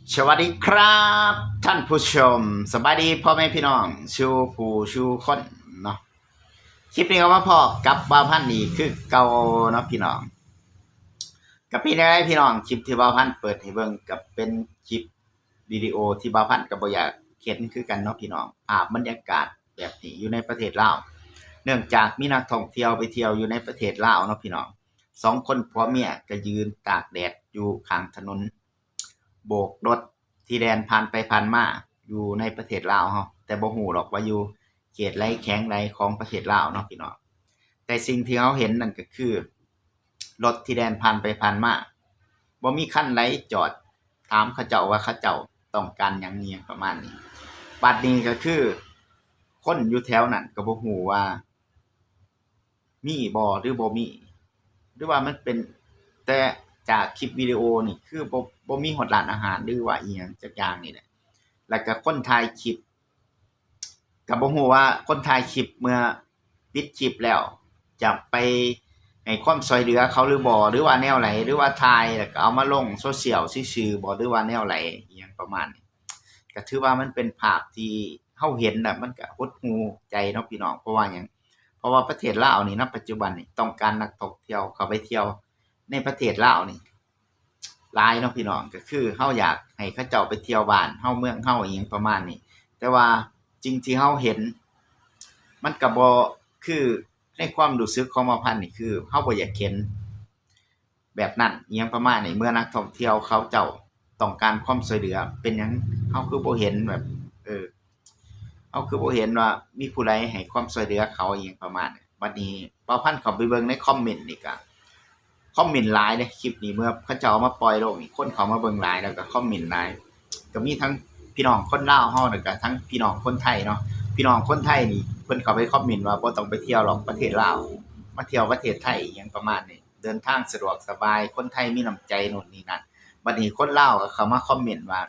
ສະຫວັດດີຄັບທ່ານຜູ້ຊົມ, ສະບາຍດີພໍ່ແມ່ພີ່ນ້ອງສູ່ຜູ້ສູ່ຄົນເນາະ. ຄລິບນີ້ກໍມາພໍ້ກັບບ່າວພັນອີກຄືເກົ່າເນາະພີ່ນ້ອງ. ກໍເປັນຈັ່ງໃດພີ່ນ້ອງ, ຄລິບທີ່ບ່າວພັນເປີດໃຫ້ເບິ່ງກໍເປັນຄລິບວິດີໂອທີ່ບ່າວພັນກໍບໍ່ຢາກເຫັນຄືກັນເນາະພີ່ນ້ອງ. ພາບບັນຍາກາດແບບນີ້ຢູ່ໃນປະເທດລາວ, ເນື່ອງຈາກມີນັກທ່ອງທ່ຽວໄປທ່ຽວຢູ່ໃນປະເທດລາວເນາະພີ່ນ້ອງ. ສອງຄົນຜົວເມຍກໍຢືນຕາກແດດຢູ່ຂ້າງຖະໜົນ ໂບກລົດທີ່ແລ່ນຜ່ານໄປຜ່ານມາຢູ່ໃນປະເທດລາວເຮົາ, ແຕ່ບໍ່ຮູ້ດອກວ່າຢູ່ເຂດໃດແຂວງໃດຂອງປະເທດລາວເນາະພີ່ນ້ອງ. ແຕ່ສິ່ງທີ່ເຮົາເຫັນນັ້ນກໍຄືລົດທີ່ແລ່ນຜ່ານໄປຜ່ານມາ, ບໍ່ມີຄັນໃດຈອດຖາມເຂົາເຈົ້າວ່າເຂົາເຈົ້າຕ້ອງການຫຍັງ ອີ່ຫຍັງປະມານນີ້. ບາດນີ້ກໍຄືຄົນຢູ່ແຖວນັ້ນກໍບໍ່ຮູ້ວ່າ ມີບໍ່ ຫຼື ບໍ່ມີ ຫຼືວ່າມັນເປັນແຕ່ຈາກຄລິບວິດີໂອນີ້ ຄືບໍ່ ບໍ່ມີຮອດຮ້ານອາຫານ ຫຼືວ່າອີ່ຫຍັງຈັກຢ່າງນີ້ແຫຼະ. ແລ້ວກໍຄົນຖ່າຍຄລິບ ກໍບໍ່ຮູ້ວ່າຄົນຖ່າຍຄລິບເມື່ອປິດຄລິບແລ້ວ ຈະໄປໃຫ້ຄວາມຊ່ວຍເຫຼືອເຂົາຫຼືບໍ່ ຫຼືວ່າແນວໃດ ຫຼືວ່າຖ່າຍແລ້ວກໍເອົາມາລົງໂຊຊຽວຊື່ໆບໍ່ ຫຼືວ່າແນວໃດ ອີ່ຫຍັງປະມານນີ້. ກໍຖືວ່າມັນເປັນພາບທີ່ເຮົາເຫັນແລ້ວມັນກໍຫົດຫູ່ໃຈເນາະພີ່ນ້ອງ. ເພາະວ່າຫຍັງ? ເພາະວ່າປະເທດລາວນີ້ນະ ປັດຈຸບັນນີ້ຕ້ອງການນັກທ່ອງທ່ຽວເຂົ້າໄປທ່ຽວໃນປະເທດລາວນີ້ຫຼາຍເນາະພີ່ນ້ອງ. ກໍຄືເຮົາຢາກໃຫ້ເຂົາເຈົ້າໄປທ່ຽວບ້ານເຮົາເມືອງເຮົາ ອີ່ຫຍັງປະມານນີ້, ແຕ່ວ່າສິ່ງທີ່ເຮົາເຫັນມັນກໍບໍ່ຄື ໃນຄວາມຮູ້ສຶກຂອງບ່າວພັນນີ້ ຄືເຮົາບໍ່ຢາກເຫັນ ແບບນັ້ນ ອີ່ຫຍັງປະມານນີ້. ເມື່ອນັກທ່ອງທ່ຽວເຂົາເຈົ້າຕ້ອງການຄວາມຊ່ວຍເຫຼືອ ເປັນຫຍັງເຮົາຄືບໍ່ເຫັນແບບ ເອີ ເຮົາຄືບໍ່ເຫັນວ່າມີຜູ້ໃດໃຫ້ຄວາມຊ່ວຍເຫຼືອເຂົາ ອີ່ຫຍັງປະມານນີ້. ບັດນີ້ບ່າວພັນເຂົ້າໄປເບິ່ງໃນຄອມເມັນນີ້ ກະຄອມເມັນຫຼາຍເດ້ ຄລິບນີ້ ເມື່ອເຂົາເຈົ້າເອົາມາປ່ອຍລົງນີ້ ຄົນເຂົ້າມາເບິ່ງຫຼາຍ ແລ້ວກະຄອມເມັນຫຼາຍ. ກະມີທັງພີ່ນ້ອງຄົນລາວເຮົາ ແລ້ວກະທັງພີ່ນ້ອງຄົນໄທເນາະ. ພີ່ນ້ອງຄົນໄທນີ້ ເພິ່ນເຂົ້າໄປຄອມເມັນວ່າ ບໍ່ຕ້ອງໄປທ່ຽວດອກປະເທດລາວ ມາທ່ຽວປະເທດໄທ ອີ່ຫຍັງປະມານນີ້. ເດີນທາງສະດວກສະບາຍ, ຄົນໄທມີນ້ຳໃຈ ໂນ່ນນີ້ນັ້ນ. ບັດນີ້ຄົນລາວກໍເຂົ້າມາຄອມເມັນວ່າ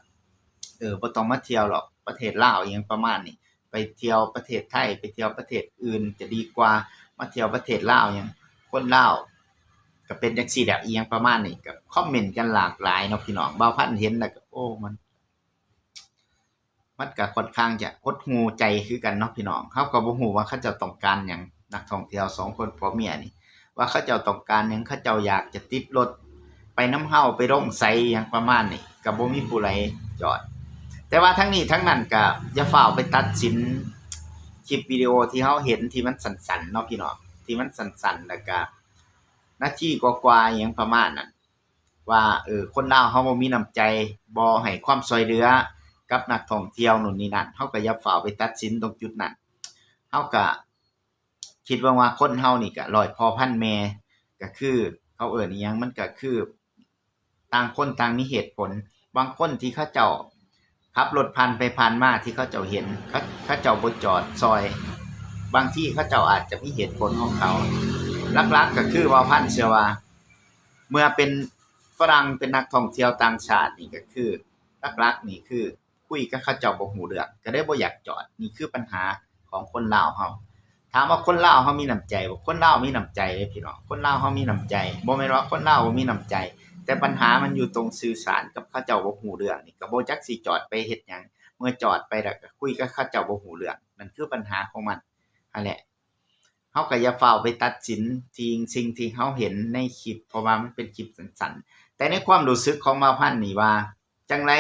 ເອີ ບໍ່ຕ້ອງມາທ່ຽວດອກປະເທດລາວ ອີ່ຫຍັງປະມານນີ້, ໄປທ່ຽວປະເທດໄທ ໄປທ່ຽວປະເທດອື່ນຈະດີກວ່າ ມາທ່ຽວປະເທດລາວຫຍັງ. ຄົນລາວກໍເປັນຈັ່ງຊີ້ແຫຼະ ອີ່ຫຍັງປະມານນີ້. ກໍຄອມເມັນກັນຫຼາກຫຼາຍເນາະພີ່ນ້ອງ. ບ່າວພັນເຫັນແລ້ວກໍ ໂອ້ ມັນ ມັນກະຂ້ອນຂ້າງຈະຫົດຫູ່ໃຈຄືກັນເນາະພີ່ນ້ອງ. ເຮົາກໍບໍ່ຮູ້ວ່າເຂົາເຈົ້າຕ້ອງການຫຍັງ, ນັກທ່ອງທ່ຽວສອງຄົນຜົວເມຍນີ້ ວ່າເຂົາເຈົ້າຕ້ອງການຫຍັງ, ເຂົາເຈົ້າຢາກຈະຕິດລົດໄປນຳເຮົາ ໄປລົງໃສຫຍັງປະມານນີ້ ກໍບໍ່ມີຜູ້ໃດຈອດ. ແຕ່ວ່າທັງນີ້ທັງນັ້ນກໍຢ່າຟ້າວໄປຕັດສິນຄລິບວິດີໂອທີ່ເຮົາເຫັນທີ່ມັນສັ້ນໆເນາະພີ່ນ້ອງ, ທີ່ມັນສັ້ນໆ ແລ້ວກະນາທີກວ່າໆຫຍັງປະມານນັ້ນ ວ່າ ເອີ ຄົນລາວເຮົາບໍ່ມີນ້ຳໃຈ ບໍ່ໃຫ້ຄວາມຊ່ວຍເຫຼືອກັບນັກທ່ອງທ່ຽວ ໂນ່ນນີ້ນັ້ນ. ເຮົາກໍຢ່າຟ້າວໄປຕັດສິນຕົງຈຸດນັ້ນ. ເຮົາກໍຄິດເບິ່ງວ່າຄົນເຮົານີ້ກໍຮ້ອຍພໍ່ພັນແມ່ ກໍຄື ເຂົາເອີ້ນອີ່ຫຍັງ ມັນກໍຄືຕ່າງຄົນຕ່າງມີເຫດຜົນ. ບາງຄົນທີ່ເຂົາເຈົ້າ ຂັບລົດຜ່ານໄປຜ່ານມາທີ່ເຂົາເຈົ້າເຫັນ ເຂົາ ເຂົາເຈົ້າບໍ່ຈອດຊ່ອຍ ບາງທີເຂົາເຈົ້າອາດຈະມີເຫດຜົນຂອງເຂົາ. ຫຼັກໆກໍຄື ບ່າວພັນເຊື່ອວ່າ ເມື່ອເປັນຝຣັ່ງ ເປັນນັກທ່ອງທ່ຽວຕ່າງຊາດນີ້ ກໍຄືຫຼັກໆນີ້ຄືຄຸຍກັບເຂົາເຈົ້າບໍ່ຮູ້ເລື່ອງ ກໍເລີຍບໍ່ຢາກຈອດ. ນີ້ຄືບັນຫາຂອງຄົນລາວເຮົາ. ຖາມວ່າຄົນລາວເຮົາມີນ້ຳໃຈບໍ່? ຄົນລາວມີນ້ຳໃຈເດ້ພີ່ນ້ອງ, ຄົນລາວເຮົາມີນ້ຳໃຈ. ບໍ່ແມ່ນວ່າຄົນລາວບໍ່ມີນ້ຳໃຈ, ແຕ່ບັນຫາມັນຢູ່ຕົງສື່ສານກັບເຂົາເຈົ້າບໍ່ຮູ້ເລື່ອງນີ້ ກໍບໍ່ຈັກຊິຈອດໄປເຮັດຫຍັງ. ເມື່ອຈອດໄປແລ້ວກໍຄຸຍກັບເຂົາເຈົ້າບໍ່ຮູ້ເລື່ອງ, ນັ້ນຄືບັນຫາຂອງມັນຫັ້ນແຫຼະ. ເຮົາກໍຢ່າຟ້າວໄປຕັດສິນທີ່ ສິ່ງທີ່ເຮົາເຫັນໃນຄລິບ ເພາະວ່າມັນເປັນຄລິບສັ້ນໆ. ແຕ່ໃນຄວາມຮູ້ສຶກຂອງບ່າວພັນນີ້ວ່າ ຈັ່ງໃດ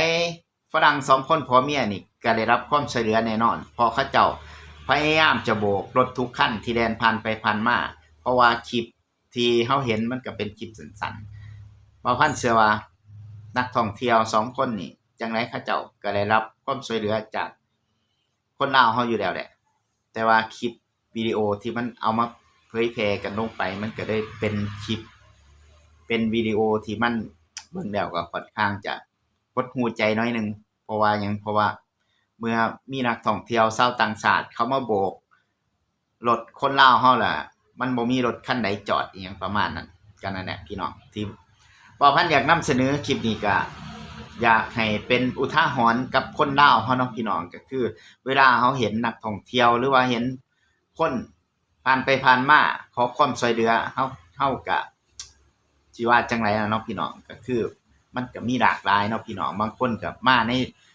ຝຣັ່ງສອງຄົນຜົວເມຍນີ້ກໍໄດ້ຮັບຄວາມຊ່ວຍເຫຼືອແນ່ນອນ, ເພາະເຂົາເຈົ້າພະຍາຍາມຈະໂບກລົດທຸກຄັນທີ່ແລ່ນຜ່ານໄປຜ່ານມາ, ເພາະວ່າຄລິບທີ່ເຮົາເຫັນມັນກໍເປັນຄລິບສັ້ນໆ. ບ່າວພັນເຊື່ອວ່ານັກທ່ອງທ່ຽວສອງຄົນນີ້ ຈັ່ງໃດເຂົາເຈົ້າກໍໄດ້ຮັບຄວາມຊ່ວຍເຫຼືອຈາກຄົນລາວເຮົາຢູ່ແລ້ວແຫຼະ, ແຕ່ວ່າຄລິບວິດີໂອທີ່ມັນເອົາມາເຜີຍແຜ່ກັນລົງໄປ ມັນກໍໄດ້ເປັນຄລິບ ເປັນວິດີໂອທີ່ມັນເບິ່ງແລ້ວກໍຂ້ອນຂ້າງຈະ ຫົດຫູ່ໃຈໜ້ອຍໜຶ່ງ. ເພາະວ່າຫຍັງ? ເພາະວ່າເມື່ອມີນັກທ່ອງທ່ຽວຊາວຕ່າງຊາດເຂົ້າມາໂບກລົດຄົນລາວເຮົາລະ ມັນບໍ່ມີລົດຄັນໃດຈອດ ອີ່ຫຍັງປະມານນັ້ນ. ກໍນັ້ນແຫຼະພີ່ນ້ອງ ທີ່ບ່າວພັນຢາກນຳສະເໜີຄລິບນີ້ ກໍຢາກໃຫ້ເປັນອຸທາຫອນກັບຄົນລາວເຮົາເນາະພີ່ນ້ອງ. ກໍຄືເວລາເຮົາເຫັນນັກທ່ອງທ່ຽວ ຫຼືວ່າເຫັນຄົນ ຜ່ານໄປຜ່ານມາ ຂໍຄວາມຊ່ວຍເຫຼືອ ເຮົາ ເຮົາກະຊິວ່າຈັ່ງໃດລະເນາະພີ່ນ້ອງ, ກະຄື ມັນກໍມີຫຼາກຫຼາຍເນາະພີ່ນ້ອງ. ບາງຄົນກໍມາໃນ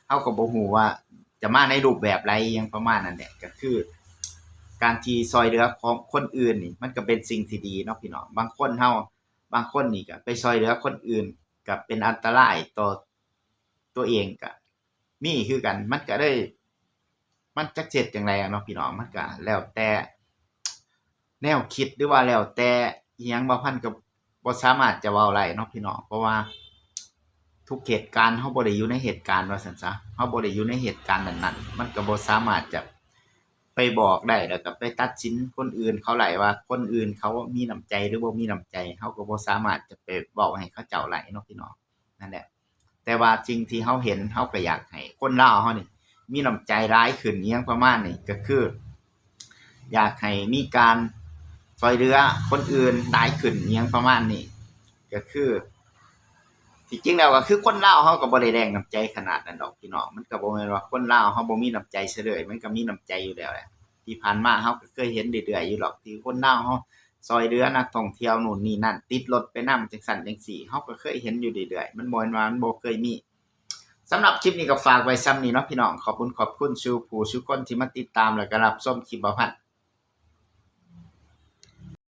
ເຮົາກໍບໍ່ຮູ້ວ່າຈະມາໃນຮູບແບບໃດ ຫຍັງປະມານນັ້ນແຫຼະ. ກໍຄືການທີ່ຊ່ອຍເຫຼືອຂອງຄົນອື່ນນີ້ ມັນກໍເປັນສິ່ງທີ່ດີເນາະພີ່ນ້ອງ. ບາງຄົນເຮົາ ບາງຄົນນີ້ກໍໄປຊ່ອຍເຫຼືອຄົນອື່ນ ກໍເປັນອັນຕະລາຍຕໍ່ຕົວເອງ ກໍມີຄືກັນ. ມັນກໍເລີຍ ມັນຈັກຊິເຮັດຈັ່ງໃດເນາະພີ່ນ້ອງ. ມັນກໍແລ້ວແຕ່ແນວຄິດ ຫຼືວ່າແລ້ວແຕ່ອີ່ຫຍັງ ບ່າວພັນກໍບໍ່ສາມາດຈະເວົ້າໄດ້ເນາະພີ່ນ້ອງ. ເພາະວ່າທຸກເຫດການ ເຮົາບໍ່ໄດ້ຢູ່ໃນເຫດການວ່າຊັ້ນຊະ, ເຮົາບໍ່ໄດ້ຢູ່ໃນເຫດການນັ້ນໆ ມັນກໍບໍ່ສາມາດຈະໄປບອກໄດ້ ແລ້ວກໍໄປຕັດສິນຄົນອື່ນເຂົາໄດ້ວ່າ ຄົນອື່ນເຂົາມີນ້ຳໃຈ ຫຼືບໍ່ມີນ້ຳໃຈ. ເຮົາກໍບໍ່ສາມາດຈະໄປເວົ້າໃຫ້ເຂົາເຈົ້າໄດ້ເນາະພີ່ນ້ອງ. ນັ້ນແຫຼະ ແຕ່ວ່າສິ່ງທີ່ເຮົາເຫັນ ເຮົາກໍຢາກໃຫ້ຄົນລາວເຮົານີ້ມີນ້ຳໃຈຫຼາຍຂຶ້ນ ອີ່ຫຍັງປະມານນີ້. ກໍຄືຢາກໃຫ້ມີການຊ່ອຍເຫຼືອຄົນອື່ນຫຼາຍຂຶ້ນ ອີ່ຫຍັງປະມານນີ້. ກໍຄືທີ່ຈິງແລ້ວ ກໍຄືຄົນລາວເຮົາກໍບໍ່ໄດ້ແລງນ້ຳໃຈຂະໜາດນັ້ນດອກພີ່ນ້ອງ. ມັນກໍບໍ່ແມ່ນວ່າຄົນລາວເຮົາບໍ່ມີນ້ຳໃຈຊະເລີຍ, ມັນກໍມີນ້ຳໃຈຢູ່ແລ້ວແຫຼະ. ທີ່ຜ່ານມາເຮົາກໍເຄີຍເຫັນເລື້ອຍໆຢູ່ດອກ ທີ່ຄົນລາວເຮົາຊ່ອຍເຫຼືອນັກທ່ອງທ່ຽວ ໂນ່ນນີ້ນັ້ນ ຕິດລົດໄປນຳ ຈັ່ງຊັ້ນຈັ່ງຊີ້ ເຮົາກໍເຄີຍເຫັນຢູ່ເລື້ອຍໆ. ມັນບໍ່ແມ່ນວ່າມັນບໍ່ເຄີຍມີ. ສຳລັບຄລິບນີ້ກໍຝາກໄວ້ສ່ຳນີ້ເນາະພີ່ນ້ອງ. ຂອບບຸນຂອບຄຸນສູ່ຜູ້ສູ່ຄົນທີ່ມາຕິດຕາມ ແລ້ວກໍຮັບຊົມຄລິບບ່າວພັນ.